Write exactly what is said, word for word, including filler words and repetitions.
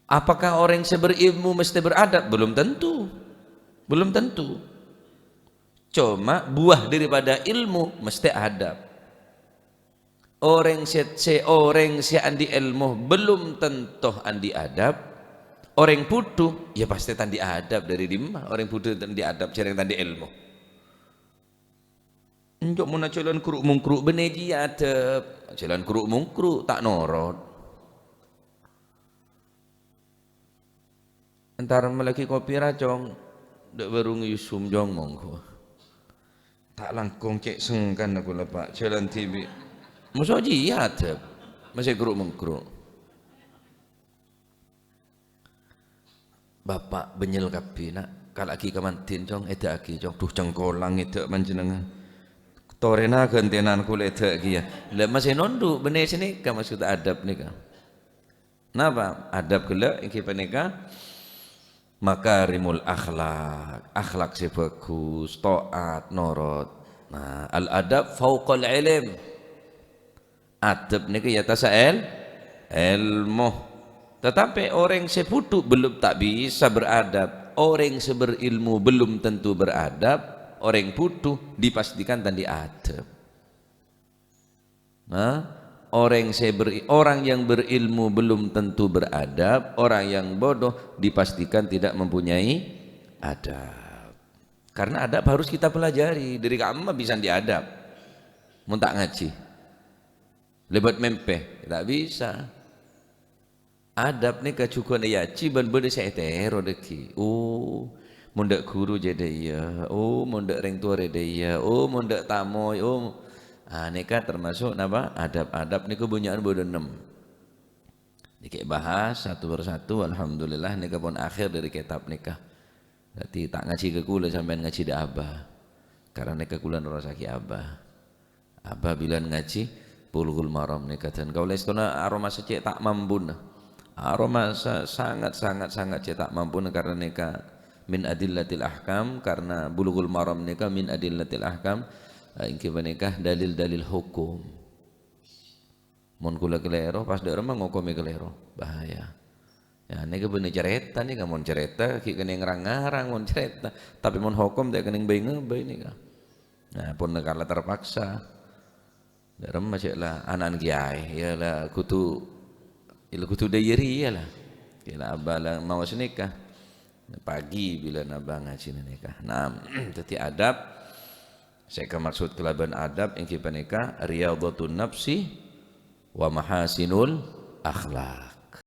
Apakah orèng sè berilmu mesti beradab? Belum tentu. Belum tentu. Coma buah daripada ilmu mesti adab. Orèng sè, sè, orèng sè andi' èlmo belum tanto andi' adab. Orèng budhu, ya pasti ta' andi' adab. Dâri dimma orèng budhu ta' andi' adab, jhârâng ta' andi' èlmo. Enjâ' mon ajhâlân kru'-mongkru' bânnè jiyâ adab. Ajhâlân kru'-mongkru' ta' norot. Entar mellèaghi kopi ra, Cong. Dâ' warung Yusum, Cong, mongghu. Ta' langkong cè' sengkan aku lè, Pak. Jhâlân dhibi'. Moso jiyâ adab. Masè kru'-mongkru'. Bapa' bânnyel kabbhi, na'. Kala'aghi ka mandhin, Cong. Èdâ'âghi, Cong. Dhu, cengkolang èdâ' panjhennengngan. Torèna ghântènan kulâ èdâ' kèya. Lha, masè nondhu', bânnè sanèka maksud adab nèka. Napa? Adab ghellâ' èngghi panèka makarimul akhlak, akhlak sè bhâghus, taat, norot. Nah, al-adab fauqal ilm. Adab nèka è attassa èl-, èlmo. Tetapi orèng sè budhu belum ta' bisa beradab. Orèng sè berilmu belum tentu beradab. Orèng budhu dipastikan ta' andi' adab. Nah, orèng sè ber-, orang yang berilmu belum tentu beradab, orang yang bodoh dipastikan tidak mempunyai adab. Karena adab harus kita pelajari, dâri ka'imma bisa andi' adab. Mon ta' ngajhi. Lèbât mèmpè, ta' bisa. Adab nèka jhughân èajhi bân bâdâ sè ètèro dhâggi'. Oh, mon dâ' ghuru jhâ' dâ' iyâ. Oh, mon dâ' rèng towa rè dâ' iyâ. Oh, mon dâ' tamoy. Oh, ah, nèka termasuk napa? Adab-adab nèka bânnya'an bâdâ ennem. Nèka bahas satu per satu, alhamdulillah, nèka pon akhir dâri kètab nèka. Dhâddhi ta' ngajhi ka kulâ, sampèyan ngajhi dâ' Abah. Karana nèka kulâ nerrossaghi Abah. Abah bilân ngajhi Bulughul Maram nèka, dân kaulâ èstona aromasa cè' ta' mampuna. Aromasa sangat, sangat, sangat cè' ta' mampuna karana nèka min adillatil ahkam, karana Bulughul Maram nèka min adillatil ahkam, eh, èngghi panèka dalil-dalil hukum. Mon kulâ kalèro, pas dâ' remma ngokomè kalèro. Bahaya. Ya, nèka bânnè carèta nèka, mon carèta ghi' kennèng rang-ngarang mon carèta. Tapè mon hokom ta' kennèng bhâi-ngabhâi nèka. Nah, pon kala terpaksa. Dâ' remma cè' la ana'na kiyaè, ya la kodhu, ya la kodhu dâ' iyâ rèya la. Ya la abâ' la maos nèka. Pagi bilâna abâ' ngajhina nèka. Nah, dhâddhi adab, sè èkamaksud kalabân adab èngghi panèka riyadhatun nafsi wa mahasinul akhlak.